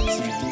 TV.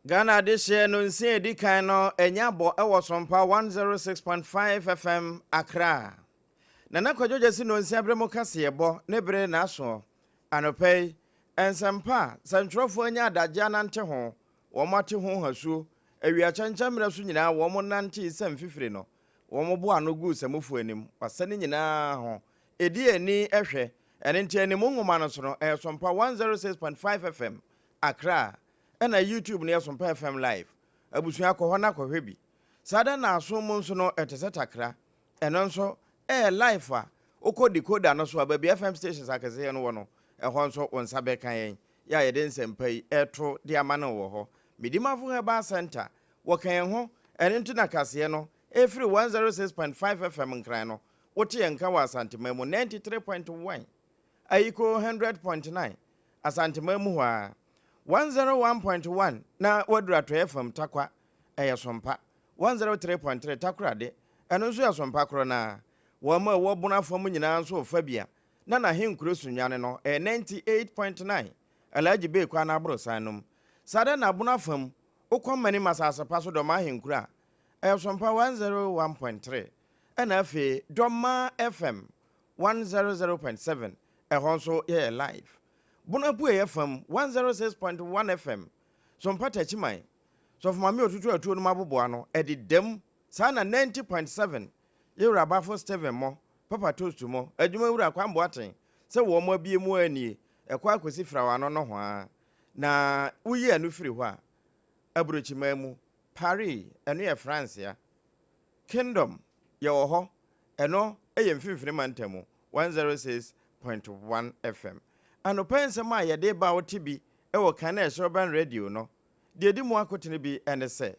Ghana adehyeɛ no nsia a ɛdi kan no anya bɔ wɔ Sompa 106.5 FM Accra. Nana Kwadwo Gyasi Nonsia bere mu kaseɛbɔ ne bere n'asoɔ. Anɔpa yi, nsɛmpa a sɛntwerɛfoɔ anya adagye anante ho, wɔn ate ho hasuo, awia kyɛnkyɛn mmerɛ so nyinaa wɔn nantee sɛ mfifire no, wɔn bo ano guu samufoɔ anim, wasa ne nyinaa ho. Ɛdi ani hwɛ, ɛno nti animu nwoma no so no, ɛyɛ Sompa 106.5 FM Accra, ɛna YouTube no yɛ Sompa FM Live. Abusua kɔ hɔ na kɔhwɛ bi. Saa da na aso mu nso no ɛte sɛ takra. Ɛno nso ɛyɛ live a wokɔ decoder no so a baabi FM stations akɛseɛ no wɔ no, ɛhɔ nso wo nsa bɛka yɛn yɛ a yɛde nsɛmpa yi ɛto de ama no wɔ hɔ. Medimafo Herbal Center wɔka yɛn ho, ɛno nti na kaseɛ no ɛfiri 106.5 FM Nkran no, wote yɛn nka wɔ Asanteman mu 93.1, Ayiko 100.9, Asanteman mu hɔ ara, 101.1 na waduru Atɔeɛ fam Tarkwa, ɛyɛ Sompa, 103.3 Takoradi, ɛno nso yɛ Sompa korɔ no ara. Wɔn a ɛwɔ Bono afa mu nyinaa nso refa bi a na n'ahenkuro Sunyani no, ɛyɛ 98.9, Alhaji Bey kwan no aborosan no mu. Saa da na Bono afa mu, wokɔ Manim asase pa so Dɔmaa ahenkuro a, ɛyɛ Sompa 101.3, ɛna afei Dɔmaa FM 100.7, ɛhɔ nso yɛyɛ live. Bono apueeɛ fam 106.1 FM, Sompa Takyiman, Sɔfo Maame Otutu Atuo no mu aboboa no, ɛde dam, saa na 90.7, Yɛwura Abafo Stephen mo, Papa Toast mo, adwuma wura Kwan Boateng, sɛ wɔn mo abie mu anie, ɛkɔ akɔsi Frawano no ho a, na woyi ɛno firi hɔ a, aburokyiman mu, Paris, ɛno yɛ France a, Kingdom, yɛwɔ hɔ, ɛno yɛ mfimfini mantam 106.1 FM. Anɔpa nsɛm a yɛde ba wote bi wɔ kan a ɛhyɛ Urban Radio no, deɛ ɛdi mu akotene bi ne sɛ,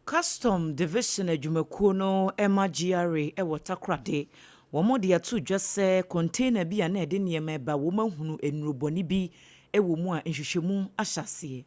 Custom Division adwumakuo no ma GRA wɔ Takoradi. Wɔn de ato dwa sɛ container bi a na ɛde nneɛma ɛba wɔn ahunu nnurubɔne bi wɔ mu a nhwehwɛmu ahyɛ aseɛ.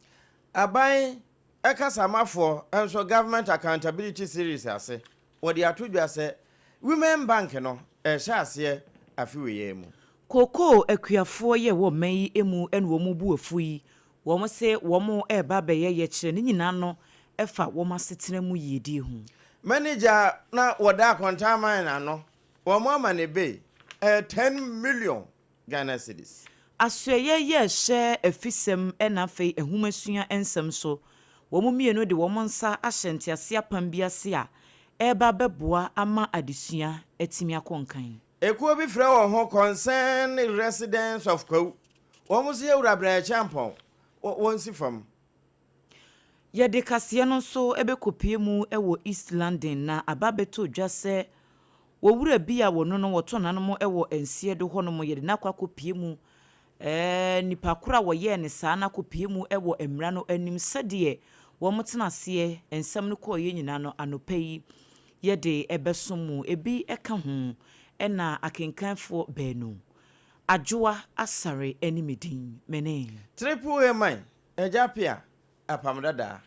Aban ɛkasamafoɔ nso Government Accountability Series ase, wɔde ato dwa sɛ Women Bank no ɛhyɛ aseɛ afe wei mu. Kookoo akuafoɔ yɛ wɔ mman yi mu na wɔn bu afu yi, wɔn se wɔn reba abɛyɛ yɛkyerɛ ne nyinaa no ɛfa wɔn asetena mu yiedie ho. Manager na wɔda akɔntaman n'ano, wɔn ama ne bail ɛyɛ 10 million Ghana cedis. Asoɛyɛ yɛ ɛhyɛ afisɛm ɛna afei nhomasua nsɛm so. Wɔn mmienu de wɔn nsa ahyɛ ntease apam bi ase a ɛreba bɛboa ama adesua atumi akɔ nkan. Ekuo bi frɛ wɔn ho Concerned Residents of Kwahu. Wɔn nso yɛ wura Brɛ Kyampɔn. Wɔn si fam. Yɛde kaseɛ no nso bɛkɔpie mu wɔ East London na aba bɛtɔ dwa sɛ wɔwura bi a wɔno no wɔtɔ nanom wɔ nseɛ do hɔnom, yɛde no akɔ akɔpie mu nipa koro a wɔyɛɛ ne saa no akɔpie mu wɔ mmara no anim sɛdeɛ wɔn tena aseɛ nsɛm no kɔɔ nyinaa no. Anɔpa yi yɛde ɛbɛso mu ebi ka ho ɛna akenkanfoɔ baanu Adwoa Asare anim din mene Triple A man, Agya Pia, apam dadaa.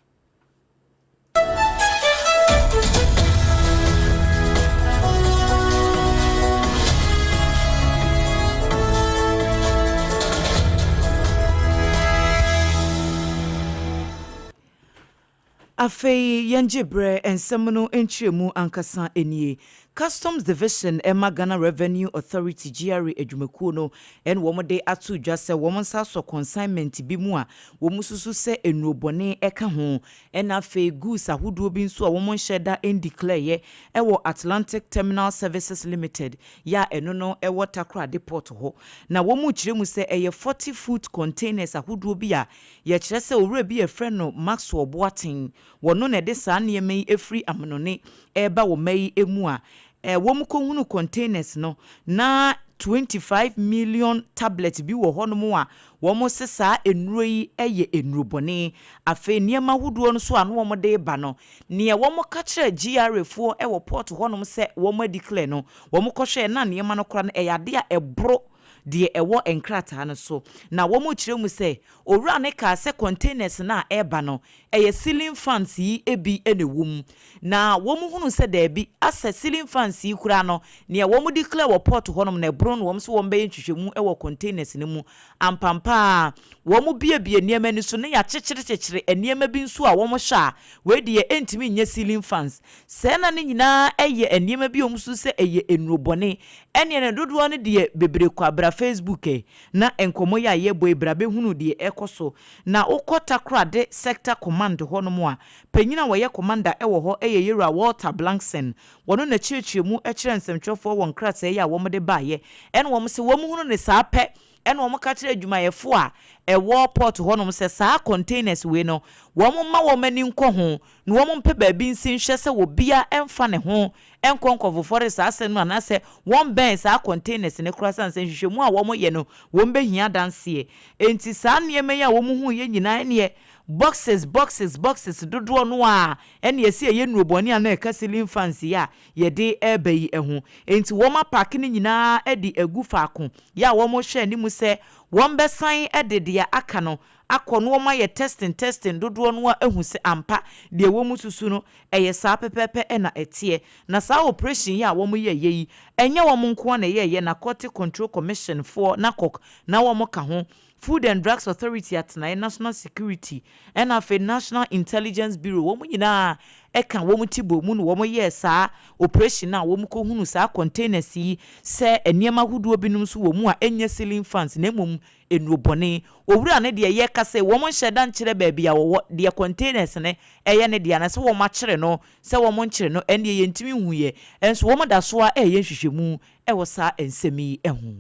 Afei yɛngye berɛ nsɛm no nkyerɛmu ankasa nie. Customs Division ɛma Ghana Revenue Authority, GRA adwumakuo no, ɛne wɔn de ato dwa sɛ wɔn nsa asɔ consignment bi mu a wɔn susu sɛ nnurobɔne ɛka ho, ɛna afei goods ahodoɔ bi nso a wɔn nhyɛ da ndeclare yɛ ɛwɔ Atlantic Terminal Services Limited yɛ a ɛno no ɛwɔ Takoradi Port hɔ. Na wɔn mu kyerɛ mu sɛ ɛyɛ 40 foot containers ahodoɔ bi a yɛkyerɛ sɛ owura bi yɛfrɛ no Maxwell Boateng, wɔno na ɛde saa nneɛma yi efiri amanɔne ɛreba wɔ mma yi mu a wɔn kɔhunu containers no na 25 million tablet bi wɔ hɔnom a wɔn se saa nnuro yi yɛ nnuro bɔne. Afei nneɛma ahodoɔ no so a na wɔn de ba no, nea wɔn ka kyerɛ GRA foɔ wɔ port hɔnom sɛ wɔn adeclare no, wɔn kɔhwɛ na nneɛma no koraa no ɛyɛ ade a ɛboro deɛ ɛwɔ nkrataa no so. Na wɔn kyerɛ mu sɛ owura ne kaa sɛ containers no a ɛreba no, ɛyɛ ceiling fans yi bi na ɛwɔ mu, na wɔn hunu sɛ daabi, asɛ ceiling fans yi koraa no, nea wɔn declare wɔ port hɔnom na ɛboro no. Wɔn nso wɔn bɛyɛ nhwehwɛmu wɔ containers no mu. Ampampaa wɔn biebie nneɛma ni so ne yɛakyekyere nneɛma bi nso a wɔn hyɛ a wei deɛ ɛntumi nyɛ ceiling fans sɛɛ, na ne nyinaa yɛ nneɛma bi a wɔn nso sɛ ɛyɛ nnurobɔne. Ɛneɛ no dodoɔ no deɛ bebree kɔ abra Facebook ɛ na nkɔmmɔ yi a yɛbɔ ebra bɛhunu deɛ ɛkɔ so. Na wokɔ Takoradi Sector Command hɔnom a, panyin a wɔyɛ commander ɛwɔ hɔ ɛyɛ Yɛwura Walter Blankson. Wɔno na kyerɛkyerɛ mu kyerɛ nsɛmtwerɛfoɔ wɔ nkrataa yi a wɔde baeɛ, ɛna wɔn sɛ wɔn hunu ne saa pɛ, ɛna wɔn ka kyerɛ adwumayɛfoɔ a ɛwɔ port hɔnom sɛ saa containers wei no, wɔn mma wɔn ani nkɔ ho na wɔn mpɛ baabi nsi nhwɛ sɛ obia mfa ne ho nkɔ nkɔfofɔre saa asɛm no anaasɛ wɔn bɛn saa containers ne koraa, san sɛ nhwehwɛmu a wɔn yɛ no, wɔn bɛhia adanseɛ. Nti saa nneɛma yi a wɔn hu yɛ nyinaa neɛ boxes, boxes, boxes dodoɔ no a ɛne yɛsi ɛyɛ nnurobɔne a na ɛka ceiling fans yi a yɛde ɛreba yi ho. Nti wɔn apack no nyinaa de agu faako yɛ a wɔn hwɛ anim sɛ wɔn bɛsan de deɛ aka no akɔ no, wɔn ayɛ testing, testing dodoɔ no a ehu sɛ ampa deɛ wɔn mu susu no ɛyɛ saa pɛpɛɛpɛ ɛna ɛteɛ. Na saa operation yi a wɔn yɛ yɛ yi, ɛnyɛ wɔn nko na ɛyɛ yɛ. Narcotic Control Commission foɔ, NACOC, na wɔn ka ho, Food and Drugs Authority atenaeɛ, National Security, ɛna afei National Intelligence Bureau, wɔn nyinaa ɛka wɔn ti bɔ mu na wɔn yɛɛ saa operation a wɔn kɔhunu saa containers yi sɛ nneɛma ahodoɔ binom nso wɔ mu a ɛnyɛ ceiling fans na mmom nnurobɔne. Owura ne deɛ yɛka sɛ wɔn nhyɛ da nkyerɛ baabi a wɔwɔ deɛ containers ne ɛyɛ ne deɛ, anasɛ wɔn akyere no sɛ wɔn nkyere no, ɛnneɛ yɛntumi nhu yɛ. Ɛnso wɔn da so a ɛyɛ nhwehwɛmu ɛwɔ saa nsɛm yi ho.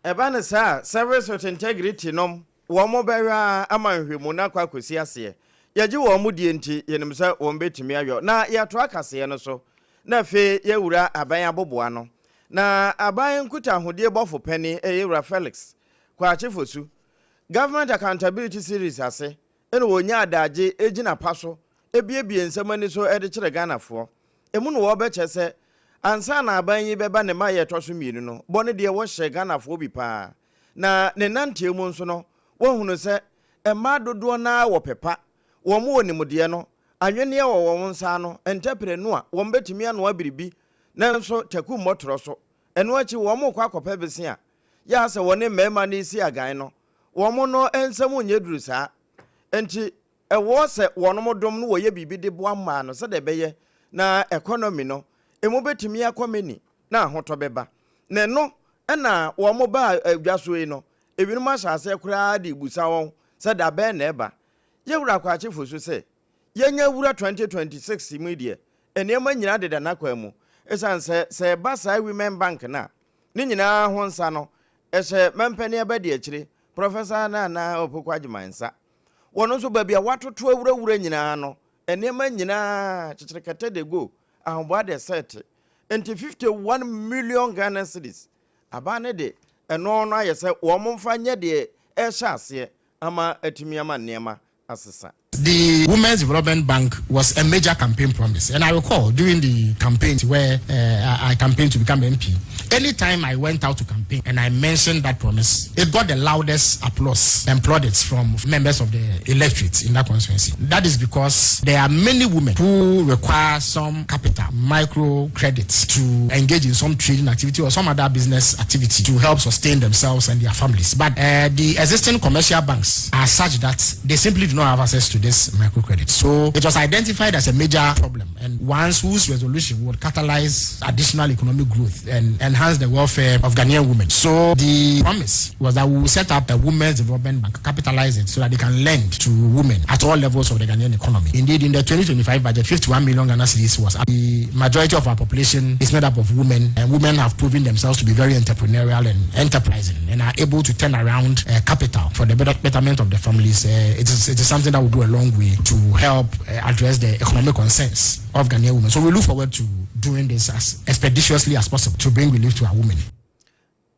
Ɛba ne saa, service with integrity nom wɔn mo bɛhwɛ ama nhwɛmu no akɔ akɔsi aseɛ. Yɛgye wɔn mo die nti yɛnim sɛ wɔn bɛtumi ayɔ. Na yɛatoa kaseɛ no so na afei yɛwura aban aboboa no na aban nkutahodie bɔfo pani ɛyɛ Wura Felix Kwakye Fosu. Government Accountability Series ase ɛna wɔnya adagye gyina pa so ebiebie nsɛm ani so de kyerɛ Ghanafoɔ. Emu no wɔbɛkyɛ sɛ ansa na aban yi bɛba ne ma yɛtɔ so mmienu no, bɔ ne deɛ wɔhyɛ Ghanafoɔ bi paa. Na ne nanteɛ mu nso no, wɔhunu sɛ mmaa dodoɔ naa wɔ pɛpa, wɔn wɔ nimdeɛ no, anwenneɛ wɔ wɔn nsa ano, ntɛpere no a wɔn bɛtumi anoa biribi, nanso taku mmɔtorɔ so. Ɛno akyi wɔn kɔ akɔpɛ bese a yɛ sɛ wɔne mmarima no si agan no, wɔn no nsɛm nyɛ duru saa. Nti ɛwɔ sɛ wɔn dom no wɔyɛ biribi de boa mmaa no sɛdeɛ ɛbɛyɛ na economy no emu bɛtumi akɔ mani na ahotɔ bɛba. Na ɛno ɛna wɔn ba adwa so yi no, ebinom ahyɛ aseɛ koraa de busa wɔn sɛ da bɛn na ɛba. Yɛwura Kwakye Fosu sɛ yɛnya wura 2026 mu deɛ, nneɛma nyinaa deda n'akwan mu, ɛsiane sɛ ɛba saa women bank no a, ne nyinaa ho nsa no ɛhyɛ mɛmpɛne abɛdi akyire Professor Nana Opoku Agyeman nsa. Wɔn nso baabi a watoto awurawura nyinaa no, nneɛma nyinaa kyekyere kɛtɛ de go ahoboa de sɛte. Nti 51 million Ghana cedis aba ne de ɛno no ayɛ sɛ wɔn mfa nyɛ deɛ ɛhyɛ aseɛ ama atumi ama nneɛma asesa. The Women's Development Bank was a major campaign promise. And I recall during the campaign where I campaigned to become MP, anytime I went out to campaign and I mentioned that promise, it got the loudest applause and plaudits from members of the electorate in that constituency. That is because there are many women who require some capital, micro credits to engage in some trading activity or some other business activity to help sustain themselves and their families. But the existing commercial banks are such that they simply do not have access to this microcredit. So it was identified as a major problem and ones whose resolution would catalyze additional economic growth and enhance the welfare of Ghanaian women. So the promise was that we will set up a women's development bank, capitalize it so that they can lend to women at all levels of the Ghanaian economy. Indeed, in the 2025 budget, 51 million Ghana cedis was. The majority of our population is made up of women, and women have proven themselves to be very entrepreneurial and enterprising and are able to turn around capital for the betterment of the families. It is something that will go a long way to help address the economic concerns of Ghanaian women. So we look forward to doing this as expeditiously as possible to bring relief to our women.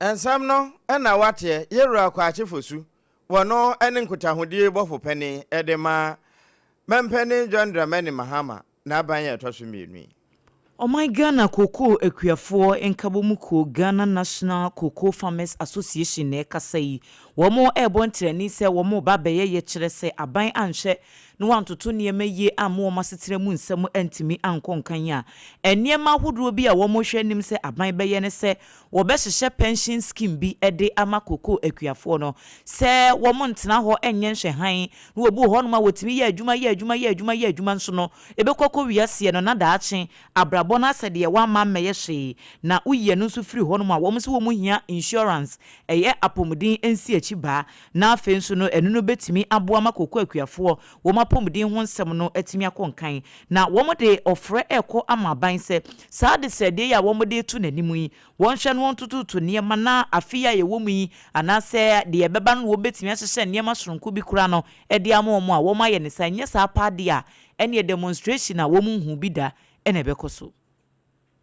Nsɛm no na woateɛ, Yɛwura Kwakye Fosu, wɔno ne nkutahodie bɔfo panin de ma Mampanin John Dramani Mahama n'aban a ɛtɔ so mmienu yi. Ɔman Ghana Kookoo Akuafoɔ Nkabɔmu Kuo, Ghana National Cocoa Farmers Association, na ɛrekasa yi. Wɔrebɔ ntrani sɛ wɔreba abɛyɛ yɛkyerɛ sɛ aban anhwɛ na wɔantoto nneɛma yie amma wɔn asetena mu nsɛm antumi ankɔ nkan a, nneɛma ahodoɔ bi a wɔrehwɛ anim sɛ aban bɛyɛ ne sɛ wɔbɛhyehyɛ pension scheme bi de ama kokoo akuafoɔ no sɛ wɔntena hɔ nyɛ nhwɛhan na wɔbu wɔ hɔnom a wɔtumi yɛ adwuma yɛ adwuma yɛ adwuma yɛ adwuma nso no ɛbɛkɔ akɔwie aseɛ no na daakye abrabɔ no asɛ deɛ wɔamma ammɛyɛ hwee na woyi ɛno nso firi hɔnom a wɔn nso wɔn hia insurance ɛyɛ apɔmuden nsiakyi baa na afei nso no ɛno no bɛtumi aboa ma kokoo akuafoɔ wɔn apɔmuden ho nsɛm no atumi akɔ nkan na wɔde ɔfrɛ rekɔ ama aban sɛ saa adesrɛdeɛ yi a wɔde reto n'anim yi, wɔnhwɛ na wɔntototo nneɛma na afe yi a yɛwɔ mu yi anaasɛ deɛ ɛbɛba no na wɔbɛtumi ahyehyɛ nneɛma sononko bi koraa no de ama wɔn a wɔayɛ no saa. Ɛnyɛ saa paa deɛ a, ɛnneɛ demonstration a wɔnhuu bi da na ɛbɛkɔ so.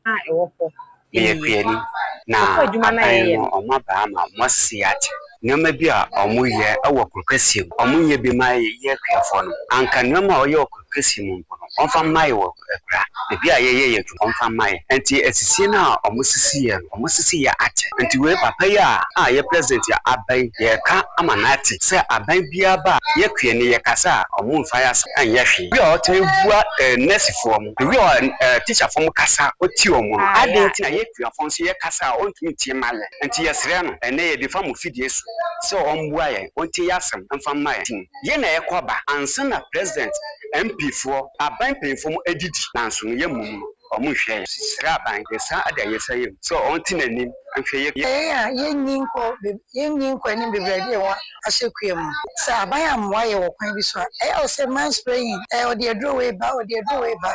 A ɛwɔ hɔ Meyɛ nie. kuani, na Kɔkɔ adwuma no a aban yɛyɛ no no. ɔmo aba ama ɔmo asisi yɛ akyɛ. Nneɛma bi a ɔmo yɛ wɔ kuro kɛseɛ mu, ɔmo nyɛ bi ma yɛ akuafoɔ no. Anka nneɛma a ɔyɛ wɔ kuro kɛseɛ mu mpo no, ɔmfa mma yɛ wɔ akura, baabi a yɛyɛ yɛ adwuma, ɔmfa mma yɛ. Nti asisie no a ɔmo sisi yɛ no, ɔmo sisi yɛ akyɛ. Nti wei papa yi a a yɛ president a aba yi, yɛreka ama no ate sɛ aban biara ba a, yɛ kuani yɛkasa a, ɔmo mfa yɛ asɛm nyɛ hwee. Bi a ɔtumi bua nursefoɔ mo. The way a teacherfoɔ mo kasa ɔtie wɔn no, a adɛn nti na yɛ akuafoɔ nso yɛ kasa a ɔntumi ntie mma yɛn? Nti yɛsrɛ no ɛnnɛ yɛde fa mo fidie so sɛ ɔmboa yɛn, ɔntie yɛ asɛm mfa mma yɛn. Yɛ na yɛkɔ ba ansa na president, MP foɔ, aban mpanyinfoɔ mo adidi, nanso no yɛ mmom no ɔmo nhwɛ yɛn. Srɛ aban, yɛsan de ayɛsa yɛ mu sɛ ɔnte n'anim nhwɛ yɛ. Yɛn a yɛnni nkɔ yɛnni nkɔ anim bebree de yɛn ho ahyɛ kua mu. Sɛ aban ammoa yɛn wɔ kwan bi so a, ɛyɛ wo sɛ man spraying, ɛɛ ɔde aduro wei ba, ɔde aduro wei ba.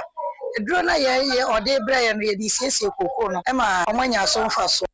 Aduro no a yɛyɛ ɔde brɛ yɛn no, yɛde siesie kookoo no ma wɔanya so mfasoɔ.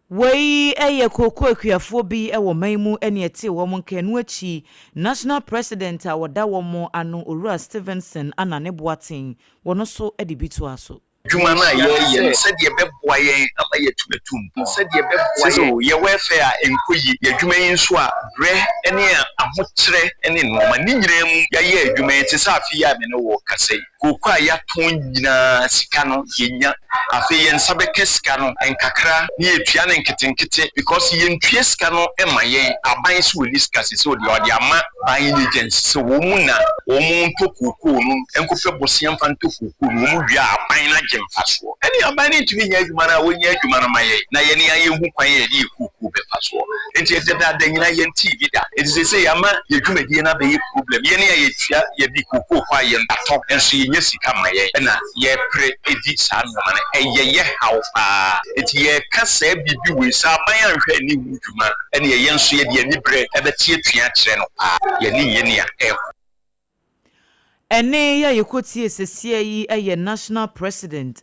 Wei yɛ kooko akuafoɔ bi wɔ man mu ne ɛtee wɔn nka. Ɛno akyi, National President a ɔda wɔn ano, Owura Stevenson Anane Boateng, wɔn nso de bi toaa so. Adwuma no a yɛreyɛ no sɛdeɛ ɛbɛboa yɛn ama yɛatumi atu mpɔn. Sɛ o, yɛ welfare a ɛnkɔ yie, yɛn adwuma yi nso a brɛ ne ahokyerɛ ne nnoɔma, ne nyinaa mu yɛayɛ adwuma yi te sɛ afe yi a me ne wo rekasa yi, kooko a yɛatɔn nyinaa sika no yɛnya. Afei yɛn nsa bɛka sika no nkakra na yɛtua no nketenkete because yɛntua sika no ma yɛn, aban sɛ ɔnni sika seesei ɔde ɔde ama buying agents sɛ wɔn na wɔn ntɔ kookoo no nkɔpɛ bosea mfa ntɔ kookoo no, wɔn wie a aban no agye mfasoɔ. Ɛne aban no ntumi nyɛ adwuma no a wɔnyɛ adwuma no ma yɛn na yɛn ara yɛhu kwan a yɛde yɛn kookoo bɛfa soɔ. Nti dadaada nyinaa yɛntee bi da. Nti seesei yɛama yɛn dwumadie no abɛyɛ problem. Yɛn a yɛtua yɛde kookoo kɔ a yɛntɔ nso yɛnya sika ma yɛn na yɛpere di saa nnoɔma no. Ɛyɛ yɛ haw paa. Nti yɛreka saa biribi wei sɛ aban anhwɛ anni ho dwuma a ɛneɛ yɛn nso yɛde aniberɛ bɛte atua akyerɛ no paa. Yɛn ani nnye nea ɛrekɔ. Ɛnne yi a yɛkɔtiee seseɛ yi yɛ National President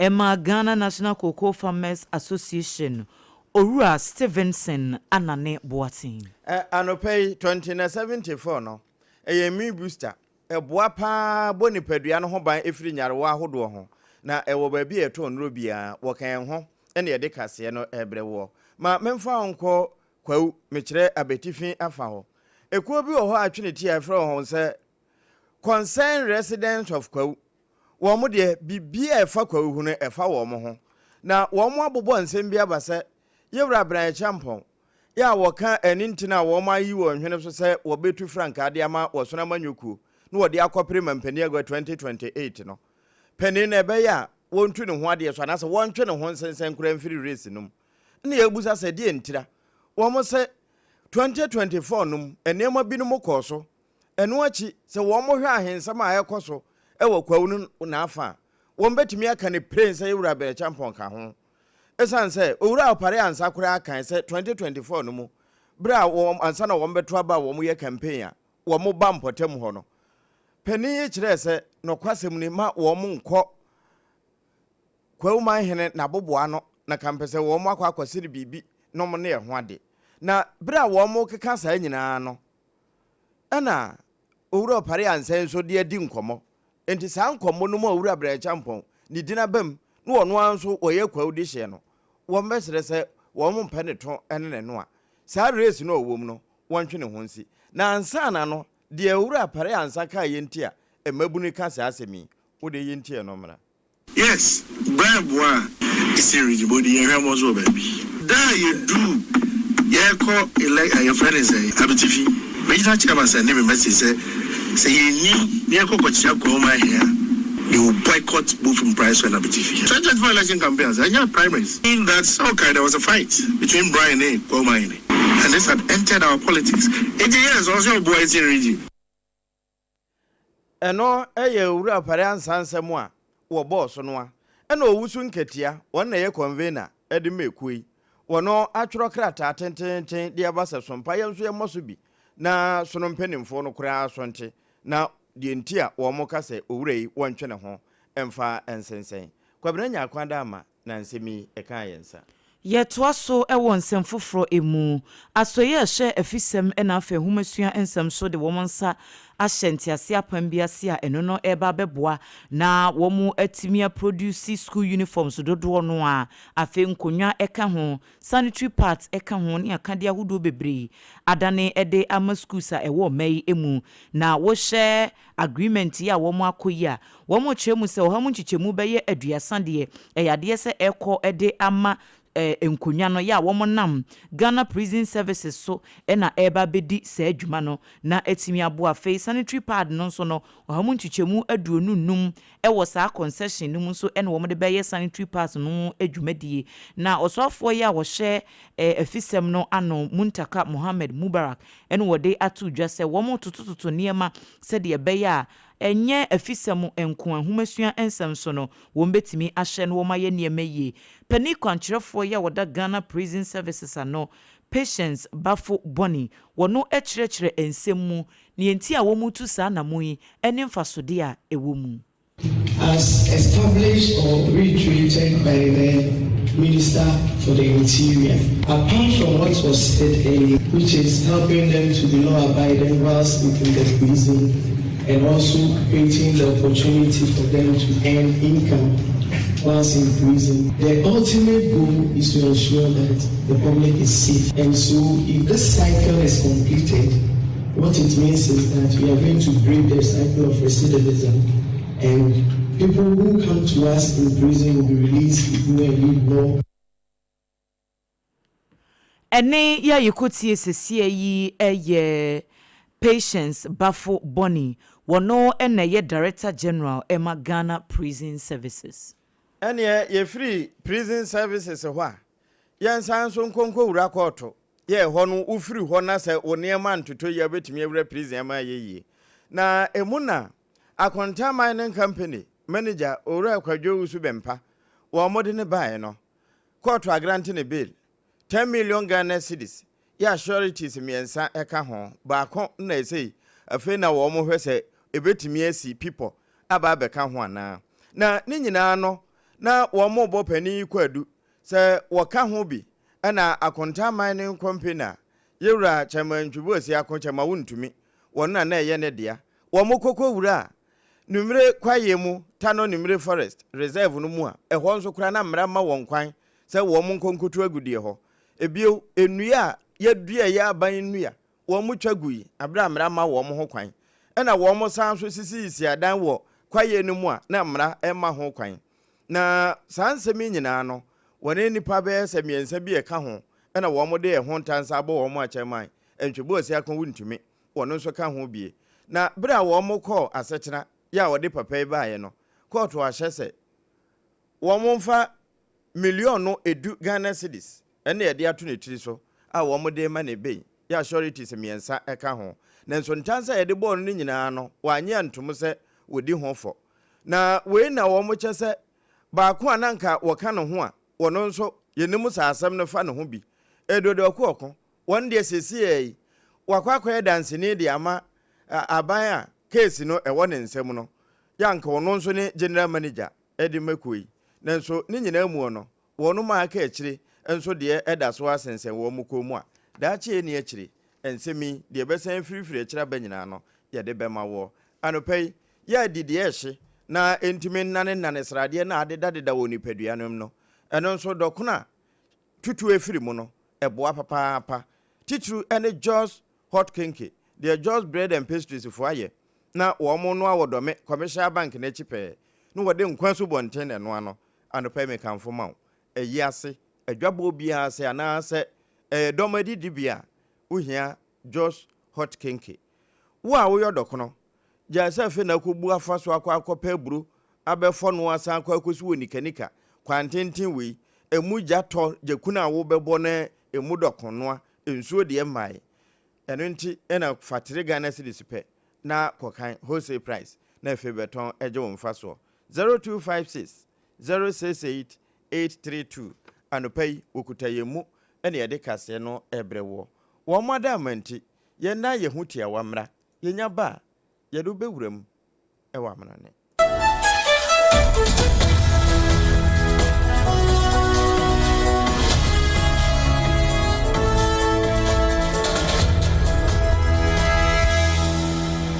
ma Ghana National Cocoa Farmers Association, Owura Stevenson Anane Boateng. Anɔpa yi, 20 na 74 no, ɛyɛ immune booster. Ɛboa pa ara bɔ nipadua no ho ban firi nyarewa ahodoɔ ho. Na ɛwɔ baabi a yɛtɔn nnuro biara, wɔka yɛn ho na yɛde kaseɛ no rebrɛ woɔ. Ma memfa wo nkɔ Kwawu, mekyerɛ Abetifi afa hɔ. Ekuo bi wɔ hɔ a atwe ne ti a yɛfrɛ wɔn sɛ Concerned Residents of Kwawu. Wɔn deɛ, biribiara a ɛfa Kwawu ho no, ɛfa wɔn ho. Na wɔn abobɔ nsɛm bi aba sɛ, Yɛwura Brian Acheampong, yɛ a wɔka ɛne ntini a wɔn ayi wɔn hwene so sɛ wɔbɛtu frankaa de ama Wɔsono Amanyɔkuo na wɔde akɔpere Mampanin Agua 2028 no panin no, ɛbɛyɛ a wɔntu ne ho adeɛ so anaasɛ wɔntwe ne ho nsensɛn koraa mfiri race no mu. Ɛna yɛrebisa sɛ deɛ ntira? Wɔn se 2024 no mu nneɛma binom kɔɔ so. Ɛno akyi, sɛ wɔhwɛ ahensɛm a ɛrekɔ so wɔ Kwawu no n'afa a, wɔbɛtumi aka no piren sɛ Yewura Abrɛkyampɔn ka ho. Esiane sɛ Owura Opare Ansah koraa kae sɛ 2024 no mu, bere a wɔn ansa na wɔbɛto aba a wɔyɛ campaign a wɔba mpɔtam hɔ no, panin yi kyerɛɛ sɛ nokwasɛm ni ma wɔnkɔ Kwawu manhene n'aboboano na kampɛ sɛ wɔn akɔ akɔsere biribi nom ne ɛho ade. Na bere a wɔn rekeka saa nyinaa no, ɛna Owura Opare Ansah nso de adi nkɔmmɔ. Enti saa nkɔmmɔ no mu a Owura Brɛkyɛ Ampɔn ne din aba mu na ɔno ara nso ɔyɛ Kwawu dehyeɛ no, Wɔbɛsrɛ sɛ wɔn mpɛ ne to ne ne no a, saa race no a ɔwɔ mu no, wɔntwe ne ho nsi. Na ansa na no, deɛ Owura Apare Ansah kaeɛ nti a mmabunu ka saa asɛm yi, wo deɛ yɛntie ɛno mmra. Yes, Brian boaa Ese Reggie de yɛn hwammɔ nso wɔ baabi. Da a yɛduu yɛrekɔ elec a yɛfrɛ no sɛn, Abetifi, regional chairman sɛnde me message sɛ sɛ yɛnnim na yɛkɔ kɔkyea Kwawu Manhene a, they will boycott both Mpraeso and Abetifi. 2024 election campaign ansa, ɛnyɛ primaries. Meaning that sɛ wokae there was a fight between Brian ne Kwawu Manhene and this had entered our politics. Enti yes, ɔwɔ sɛ ɔboa Ese Reggie. Ɛno yɛ Owura Opare Ansah nsɛm a wɔbɔɔ so no a ɛna Owusu Nketia, wɔn na ɛyɛ convener de ma ekuo yi, wɔn atwerɛ krataa tenteenten de aba sɛ sompa yɛn nso yɛmmɔ so bi na sono mpanimfoɔ no koraa so nte na deɛ nti a wɔn ka sɛ Owura yi wɔntwe ne ho mfa nsensɛn. Kwabena Nyarko Adaama na nsɛm yi ɛkaa yɛn nsa. Yɛtoa so wɔ nsɛm foforɔ mu. Asoɛeɛ a ɛhwɛ afisɛm na afei nhomasua nsɛm so de wɔn nsa ahyɛ nteaseɛ apam bi ase a ɛno no reba abɛboa na wɔatumi aproduce school uniforms dodoɔ no ara, afei nkonnwa ka ho, sanitary pads ka ho ne akadeɛ ahodoɔ bebree adane de ama schools a ɛwɔ ɔman yi mu. Na wohwɛ Agreement yi a wɔn akɔ yi a, wɔn rekyerɛ mu sɛ ɔha mu nkyekyɛmu bɛyɛ aduasa deɛ, ɛyɛ adeɛ sɛ ɛrekɔ de ama eh, nkonnwa no, yɛ a wɔn nam Ghana Prison Services so na ɛreba abɛdi saa dwuma no na atumi aboa. Afei sanitary pad no nso no, ɔha mu nkyekyɛmu 25 wɔ saa concession no mu nso na wɔn de bɛyɛ sanitary pads no ho dwumadie. Na ɔsoafoɔ yi a ɔhyɛ eh, afisɛm no ano, Muntaka Mohammed Mubarak, ɛna wɔde ato dwa sɛ wɔretotototo nneɛma sɛdeɛ ɛbɛyɛ a ɛnyɛ afisɛm nko a, nhomasua nsɛm nso no, wɔbɛtumi ahyɛ na wɔayɛ nneɛma yie. Panin kwankyerɛfoɔ yi a ɔda Ghana Prison Services ano, Patience Bafo Bonney, wɔno kyerɛkyerɛ nsɛm mu, deɛ nti a wɔretu saa anamon yi ne mfasodeɛ a ɛwɔ mu. As established or reiterated by the Minister for the Interior, apart from what was said earlier, which is helping them to be law-abiding whilst in the prison and also creating the opportunity for them to earn income whilst in prison, the ultimate goal is to ensure that the public is safe. And so if this cycle is completed, what it means is that we are going to break the cycle of recidivism and people who come to us in prison will be released to go and live law. Ɛnne yi a yɛkɔtie seseɛ yi yɛ Patience Bafo Bonney, wɔno na ɛyɛ Director General ma Ghana Prison Services. Ɛneɛ yɛfiri Prison Services hɔ a, yɛnsan nso nkɔ nkɔwura kɔɔto. Yɛ ɛhɔ no wofiri hɔ na sɛ wo nneɛma ntotɔ yie a wobɛtumi awura prison ama ayɛ yie. Na ɛmu na Akonta Mining Company manager Owura Kwadwo Owusu Bɛmpa wɔn de no baeɛ no, kɔɔto agrante no bail 10 million Ghana cedis yɛ a sureties mmiɛnsa ka ho, baako na ɛsei afei na wɔn hwɛ sɛ ɛbɛtumi asi pipɔ aba abɛka ho anaa. Na ne nyinaa no na wɔn rebɔ panin yi kwaadu sɛ wɔka ho bi na Akonta Mining Company a Yewura Chairman Ntwi Boasiako Kyɛma Wontumi wɔn na na ɛyɛ ne dea. Wɔn kɔkɔ wuraa Numire kwaeɛ mu Tano Numire Forest Reserve no mu a ɛhɔ nso koraa na mmara mma wɔn kwan sɛ wɔn nkɔ nkɔtu agudeɛ hɔ. Ebio, nnua a yɛadua ɛyɛ aban nnua wɔn twa gui bere a mmara mma wɔn ho kwan. Ɛna wɔn san nso sisii adan wɔ kwaeɛ no mu a na mmara mma ho kwan. Na saa nsɛm yi nyinaa no, wɔne nnipa bɛyɛ sɛ mmiɛnsa bi a ɛka ho na wɔde ɛho ntansa abɔ wɔn akyɛm a Ntweboasiako wontumi, wɔn nso ka ho bie. Na bere a wɔkɔɔ asetena yɛ a wɔde papa yi baeɛ no, kɔɔto ahyɛ sɛ wɔmfa miliɔno edu Ghana cedis na yɛde ato ne tiri so a wɔde rema ne bail yɛ a sureties mmiɛnsa ka ho. Nanso ntansa a yɛde bɔɔ no no nyinaa no, wannye antom sɛ wɔdi ho fɔ. Na wei na wɔkyɛ sɛ baako a na anka wɔka ne ho a wɔno nso yɛnim sɛ asɛm no fa ne ho bi. Edward Akuoko, wɔn deɛ seesei yi wakɔ akɔyɛ danseni de ama aban a case no ɛwɔ ne nsam no, yɛ anka ɔno nso ne general manager de ma kuo yi. Nanso ne nyinaa muo no, wɔnom a aka akyire nso deɛ da so ara sensɛn wɔn kɔn mu a, daakye a ɛnni akyire, nsɛm yi, deɛ ɛbɛsan afirifiri akyire aba nyinaa no, yɛde bɛma woɔ. Anɔpa yi, yɛadi deɛ ɛhye na ɛntumi nnanennane sradeɛ no a adedadeda wɔ nipadua no mu no. Ɛno nso, dɔkono a tutu afiri mu no, ɛboa papaapa. Titiriw ne Jos Hot Kenkey, deɛ Jos Bread and Pastries foɔ ayɛ na wɔnoa wɔ Dɔme Commercial Bank no akyi pɛɛ, na wɔde nkwa asubɔnten na ɛnoa no. Anɔpa yi mekamfo ma wo. Ayi ase, adwabɔ biara ase anaasɛ ɛyɛ dɔm adidibea a, wohia Jos Hot Kenkey. Wo a woyɔ dɔkono, gyae sɛ afei na akɔbu afa so akɔ akɔpɛ aburo abɛfɔ no asan akɔ akɔsi wɔ nikanika kwan tenten wei, ɛmu gya tɔ gyakunu a wobɛbɔ na ɛmu dɔkonoa, nsuo deɛ mmae. Ɛno nti na fa 3 Ghana cedis pɛ na kɔkan wholesale price na afei bɛtɔn gye wo mfasoɔ. 0256 068 832 Anɔpa yi wɔkuta yɛn mu na yɛde kaseɛ no rebrɛ woɔ. Wɔn adaama nti, yɛnnan yɛn ho tiawa mmra. Yɛnya ba a, yɛde wo bɛwura mu wɔ amenane.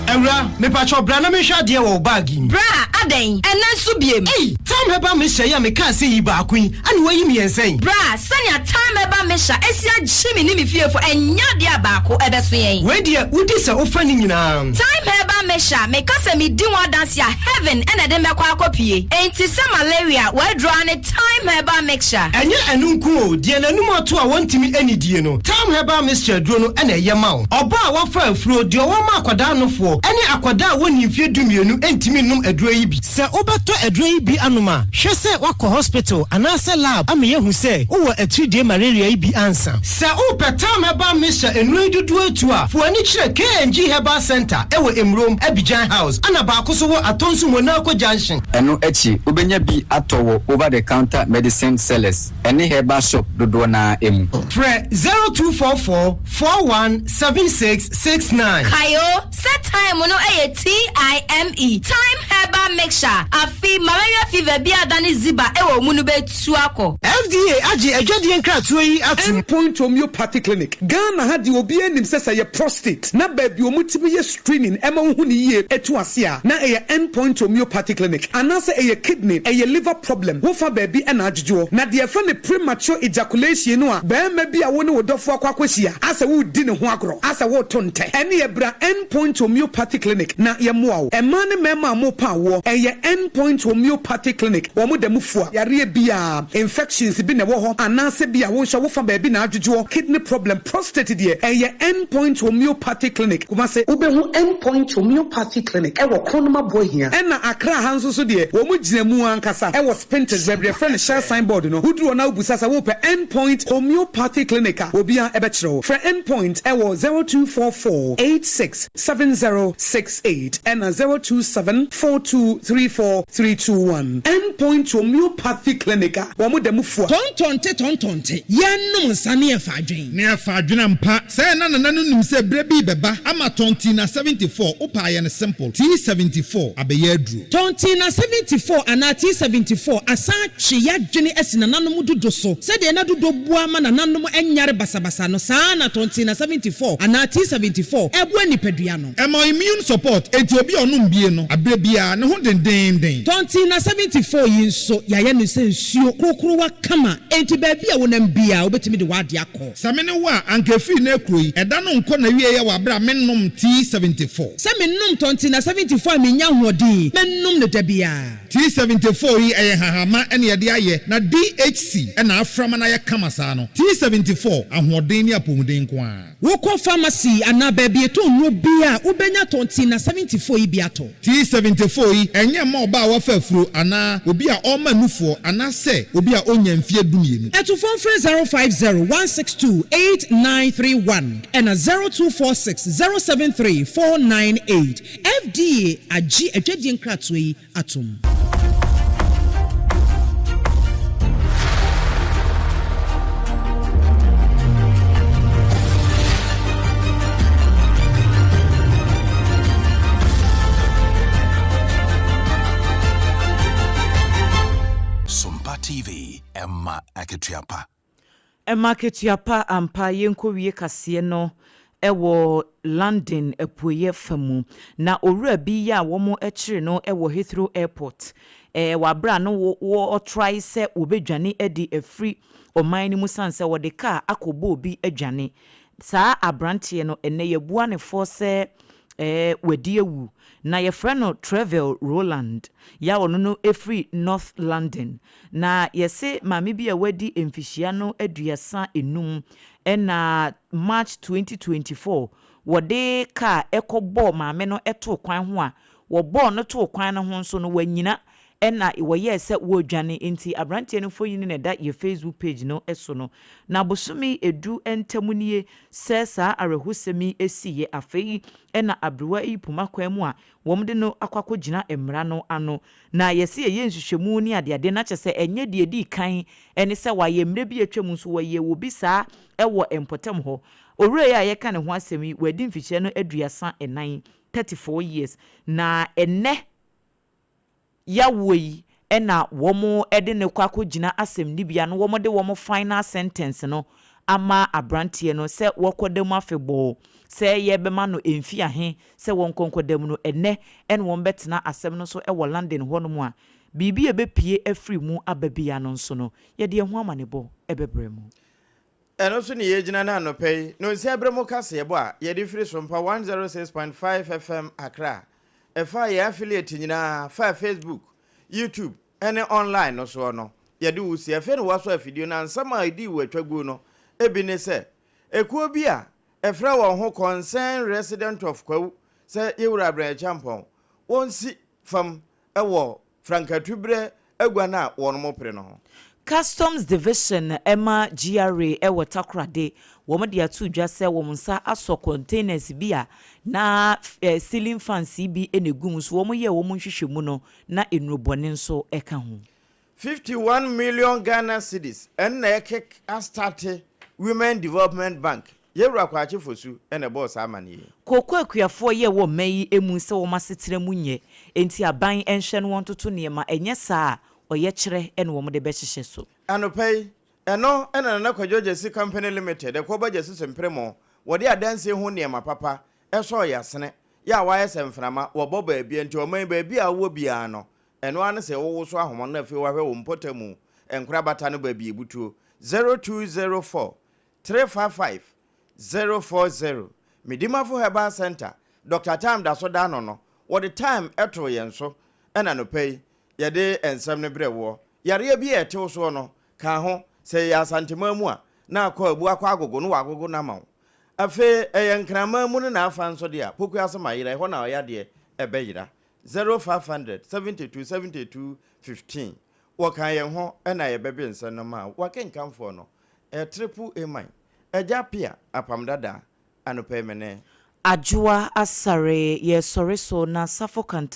Awura, mepakyɛw bra na menhwɛ adeɛ wɔ wo bag yi mu. Bra, adɛn? Ɛnnɛ nso biem? Ei! Tam Herbal Mixture yi a mekaa sɛ yi baako yi, ɛna woayi mmiɛnsa yi? Bra, sɛnea Tam Herbal Mixture asi agye me ne me fiefo, ɛnyɛ adeɛ a baako ɛbɛso yɛn. Wei deɛ, wodi sɛ wofa ne nyinaa. Thyme Herbal Mixture, meka sɛ medi ho adanse a, heaven na ɛde me bɛkɔ akɔpue. Enti sɛ malaria, w'aduro ara ne Thyme Herbal Mixture. Ɛnyɛ ɛno nko o, deɛ n'anum ato a wɔntumi nnidie no, Thyme Herbal Mixture aduro no na ɛyɛ ma wo. Ɔbaa a wafa afuro, deɛ ɔwɔ ma akwadaa nofoɔ, ne akwadaa a wɔnnii mfeɛ dumienu ntumi nnom aduro yi bi. Sɛ wobɛtɔ aduro yi bi anom a, hwɛ sɛ woakɔ hospital anaasɛ lab ama yɛahu sɛ wowɔ atiridie malaria yi bi ansa. Sɛ wopɛ Tam Herbal Mixture nnuro yi dodoɔ atu a, fa w'ani kyerɛ KNG Herbal Centre wɔ Emurom, Abidjan House, ɛna baako nso wɔ Atonsu Monaco Junction. Ɛno akyi, wobɛnya bi atɔ wɔ over the counter medicine sellers ne herbal shop dodoɔ no ara mu. Frɛ 0244 41 76 69. Kae o, sɛ thyme no yɛ TIME, Thyme Herbal Mixture, afe malaria fever bi a adane ziba wɔ wo mu no bɛtu akɔ. FDA agye adwadie nkratoɔ yi atom. End Point Homeopathy Clinic, Ghana ha deɛ obiara nim sɛ sɛ ɛyɛ prostate na baabi a wɔtumi yɛ screening ma wohu no yie tu ase a na ɛyɛ End Point Homeopathy Clinic anaasɛ ɛyɛ kidney, ɛyɛ liver problem, wofa baabi na adwodwoɔ. Na deɛ yɛfrɛ no premature ejaculation no a barima bi a wo ne wo dɔfoɔ akɔ akɔhyia asɛ woredi ne ho agorɔ, asɛ woreto ntɛ, ɛneɛ bra End Point Homeopathy Clinic na yɛmmoa wo. Mmaa ne mmarima a morepa awoɔ, ɛyɛ End Point Homeopathy Clinic, wɔn da mu fua. Yareɛ biara, infections bi na ɛwɔ hɔ anaasɛ bi a wo nso wofa baabi na adwodwoɔ, kidney problem, prostate deɛ, ɛyɛ End Point Homeopathy Clinic, Kumasi. Wobɛhu End Point Homeopathy Clinic wɔ Kronum Aboahia. Ɛna Accra ha nso so deɛ, wɔn gyina mu ankasa wɔ Spintex, baabi a yɛfrɛ no Shell sign board no. Woduru hɔ na wobisa sɛ wopɛ End Point Homeopathy Clinic a, obiara bɛkyerɛ wo. Frɛ End Point wɔ 0244 86 7068 ɛna 027 4234 321. End Point Homeopathy Clinic a wɔn da mu fua. Tɔntɔnte tɔntɔnte, yɛnnom nsa ne yɛfa adwen. Ne yɛfa adwen ampa. Sɛɛ na nana no nim sɛ berɛ bi rebɛba ama Tɔntina 74, wopɛ a yɛ no simple, T74 abɛyɛ aduro. Tɔntina 74 anaa T74 asan atwe y'adwene asi nananom dudo so. Sɛdeɛ na dudo boa ma nananom nyare basabasa no, saa ara na Tɔntina 74 anaa T74 boa nipadua no. Ɛma immune support, enti obi a ɔnom bie no, aberɛ biara, ne ho dendeenden. Tɔntina 74 yi nso, yɛayɛ no sɛ nsuo korokorowa kama, enti baabi a wonam biara, wobɛtumi de w'adeɛ akɔ. Sɛ me ne wo a, anka ɛfiri nnɛ rekuro yi, ɛda no nkɔ n'awieɛ wɔ aberɛ a mennom T74. Sɛ menom Tɔntina 74 a mennya ahoɔden, mɛnom no da biara. T74 yi ɛyɛ nhahamma na yɛde ayɛ na DHC na afra ma no ayɛ kama saa no. T74, ahoɔden ne apɔmuden nko ara. Wokɔ pharmacy anaa baabi yɛtɔn nnuro biara a, wobɛnya Tɔntina 74 yi bi atɔ. T74 yi, ɛnyɛ mma ɔbaa a wafa afuro anaa obi a ɔrema nufoɔ anaasɛ obi a ɔnnya mfeɛ dumienu. Atufoɔ mfrɛ 050 162 8931 ɛna 0246 073 498. FDA agye adwadie nkratoɔ yi atom. Sompa TV, ɛma akatua pa. Ɛma akatua pa ampa. Yɛnkɔwie kaseɛ no wɔ London apueeɛ fa mu. Na owura bi yi a wɔkyere no wɔ Heathrow Airport wɔ aberɛ a na wɔretrae sɛ wɔbɛdwane adi afiri. ɔman no mu sane sɛ wɔde kaa akɔbɔ obi adwane. Saa aberanteɛ no, ɛnnɛ yɛabua no fɔ sɛ ɛɛ wadi awu. Na yɛfrɛ no Trevell Rowland, yɛ a ɔno no firi North London. Na yɛse maame bi a wadi mfihyia no 35 ɛna March 2024 wɔde kaa kɔbɔɔ maame no too kwan ho a wɔbɔɔ no too kwan no ho nso no wanyina Ɛna wɔyɛɛ sɛ wɔredwane nti abranteɛ no mfonini na ɛda yɛ Facebook page no so no. Na bosome du ntam nie sɛ saa awerɛhosɛm yi siiɛ. Afei na aberewa yi poma kwan mu a wɔde no akɔ akɔgyina mmara no ano. Na yɛse yɛyɛ nhwehwɛmu ne adeade na kyerɛ sɛ ɛnyɛ deɛ ɛdii kan ne sɛ wayɛ mmerɛ bi a atwam nso wɔyɛɛ obi saa wɔ mpɔtam hɔ. Owura yi a yɛreka ne ho asɛm yi wadi mfikyerɛ no 34, 34 years, na ɛnnɛ yawoɔ yi na wɔde no kɔ akɔgyina asɛmdibea na wɔde wɔn final sentence no ama abranteɛ no sɛ wɔkɔda mu afebɔɔ, sɛ yɛbɛma no mfie ahe sɛ wɔnkɔ nkɔda mu no, ɛnnɛ na wɔbɛtena asɛm no so wɔ London hɔnom a, biribi a ɛbɛpue afiri mu aba biara no nso no, yɛde ɛho amanebɔ bɛbrɛ mo. Ɛno so ne yɛgyina no anɔpa yi, nonsia berɛ mu kaseɛbɔ a yɛde firi Sompa 106.5 FM Accra ɛfa yɛn affiliate nyinaa faa Facebook, YouTube ne online no soɔ no, yɛde wo si. Afei na woasɔ afidie no a nsɛm a ɛdii wo atwaguo no bi ne sɛ, ekuo bi a ɛfrɛ wɔn ho Concerned Resident of Kwawu sɛ Yewura Abraham Acheampong wɔnsi fam wɔ frankatuberɛ agua no a wɔnom pere no ho. Customs Division ma GRA wɔ Takoradi, wɔn de ato dwa sɛ wɔn nsa asɔ containers bi a na ceiling fans yi bi na egu mu nso wɔn yɛɛ wɔn nhwehwɛmu no na nnurubɔne nso ka ho. 51 million Ghana cedis na ɛkek astarte Women Development Bank Yɛwura Kwakye Fosu na ɛbɔɔ saa amanneɛ yi. Kooko akuafoɔ yɛ wɔ mma yi mu sɛ wɔn asetena mu nyɛ, enti aban nhwɛ na wɔntoto nneɛma, ɛnyɛ saa a ɔyɛkyerɛ na wɔde bɛhyehyɛ so. Anɔpa yi, ɛno na Nana Kwadwo Gyasi Company Limited, Ɛkoɔba Gyasi Sempremo, wɔde adansie ho nneɛma papa sɔɔ yɛn asene, yɛ a wɔayɛ sɛ mframa, wɔbɔ baabi a, nti ɔman yi baabi a wowɔ biara no, ɛno ara ne sɛ wowoso ahoma no na afei woahwɛ wo mpɔtamu nkorabata no baabi ebutuo. 0204 355 040 Medimafo Herbal Centre, Dɔkta Time da so da ano no, wɔde Time too yɛn so ɛna anɔpa yi yɛde nsɛm no brɛ woɔ. Yareɛ bi a ɛte wo soɔ no, ka ho, sɛ ɛyɛ Asanteman mu a, na akɔ abu akɔ agogo no wɔagogo no ama wo. Afei ɛyɛ Nkraman mu ne n'afa nso deɛ a, Pokuase ma yera, ɛhɔ na ɔyadeɛ ɛbɛyera. 0500 72 72 15 Wɔka yɛn ho na yɛbɛbe nsɛm no ma wo. W'akenkanfoɔ no, Triple A man, Agya Appiah, Apam Dada, anɔpa yi me ne. Adwoa Asare, Yɛresɔre so na Safo Kanta.